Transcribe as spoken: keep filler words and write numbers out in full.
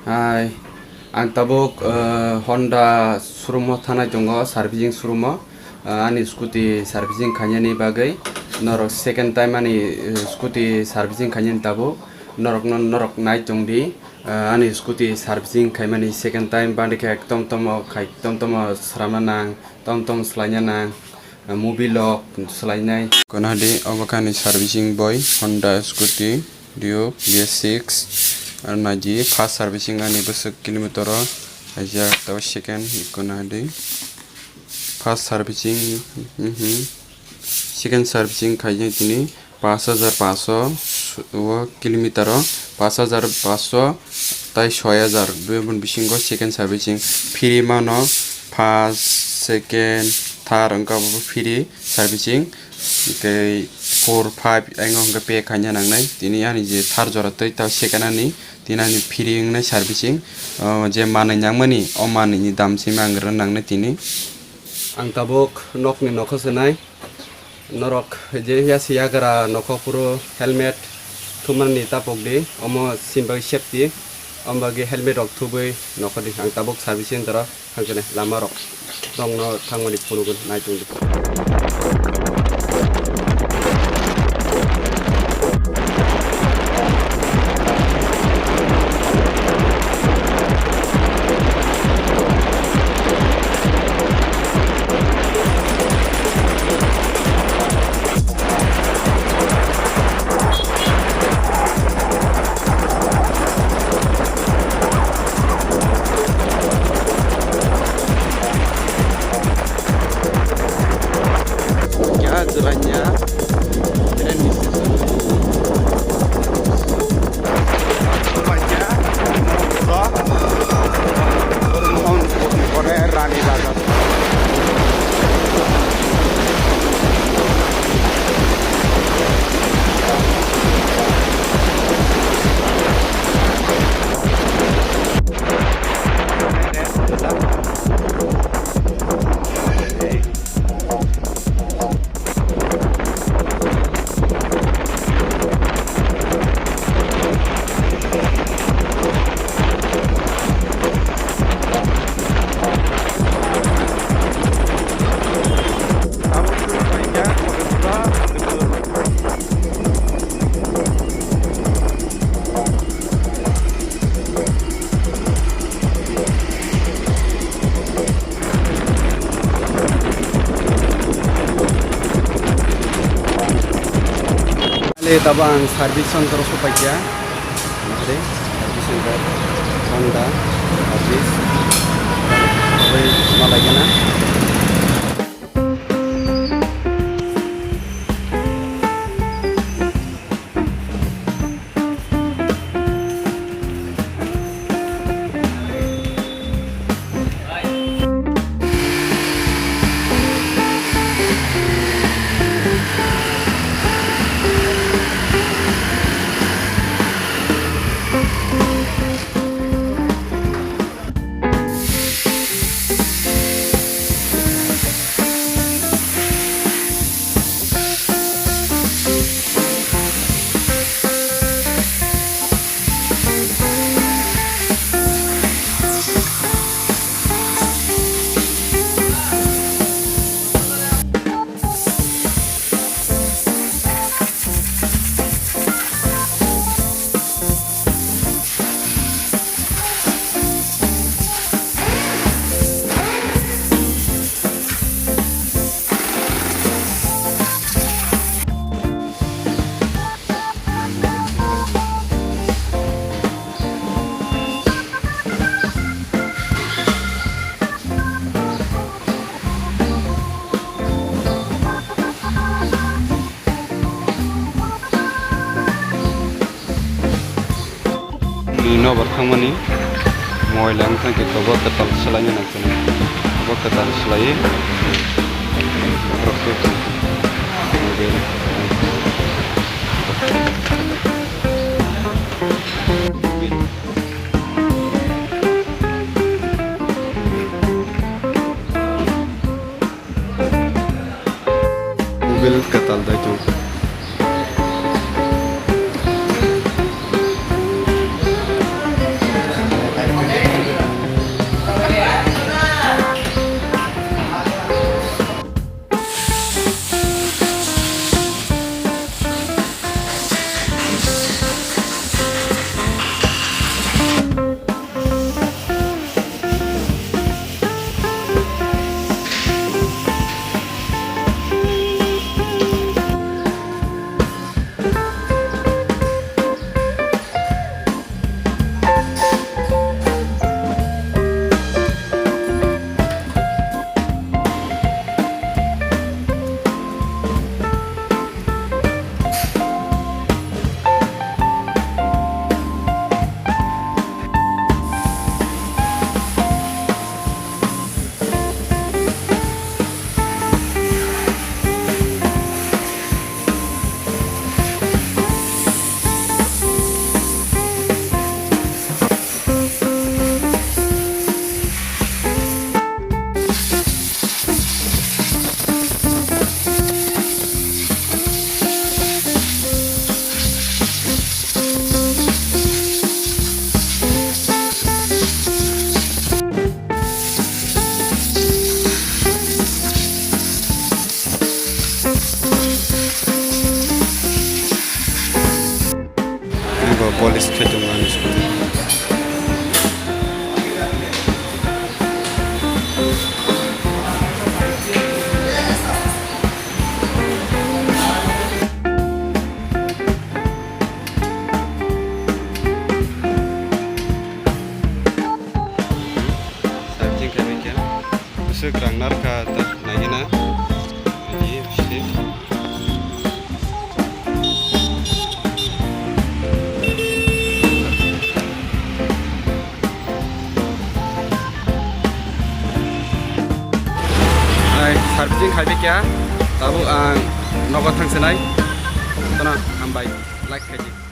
Hai, ang tabuk, eh, Honda showroom o thanai tongo, servicing showroom o. Eh, ani scooty servicing khainani bagwi norok second time ani, eh, scooty servicing khainani tabuk norokno norok nai tongdi. Eh, ani scooty servicing khaimani second time, bani khe tom tomo khai, tom tomo sramna nang, tom tom swlaina nang, eh, mobil rok swlainai. Kono hadi obo khe ani servicing boy, Honda scooty Duke B S six, aro naidi first servicing ani bwswk kilometer o kaijak, tei second kono hadi first servicing, mhm, second servicing khaijak tini pash hajar pash o, o kilometer o pash hajar pash o tei soi hajar, bini bisingo second servicing free mano, first, second, third wngkha bo free servicing, tei four, five ayang wngkha pay khaina nangnai. Tini ani je third jora tei ta second ani, tini ani free wngnai servicing, o je manwi nangmani, o manwi ni dam simi ang rwna nangnai tini. Ang tabuk nokni nokho swnai. Norok je ya si yagra nokho phuru helmet thumani tapok di, omo sim bagwi safety, omo bagwi helmet rok thubui nokho di. Ang tabuk service center o thangkhe nai lama rok tongno thangmani phunukgwi nai tongdi. Ya, jalannya. Keren di sini. Le tabo ang service center o sopaikha. Nahare service center Honda service. Tabuk malaikha na. Ni nobar thangmani moila wngkha khe kobo kwtal swlaina nangkuknai. Kobo kwtal swlaiwi borok se tong. Mobile kwtal dai tong. Sabjing kaibai kha. Bwswk rang narwkha ta naigina. Ani bisi. Ai, sabjing kaibai kha. Tabuk ang nogo thangsinai. Tana hambai. Like khaidi.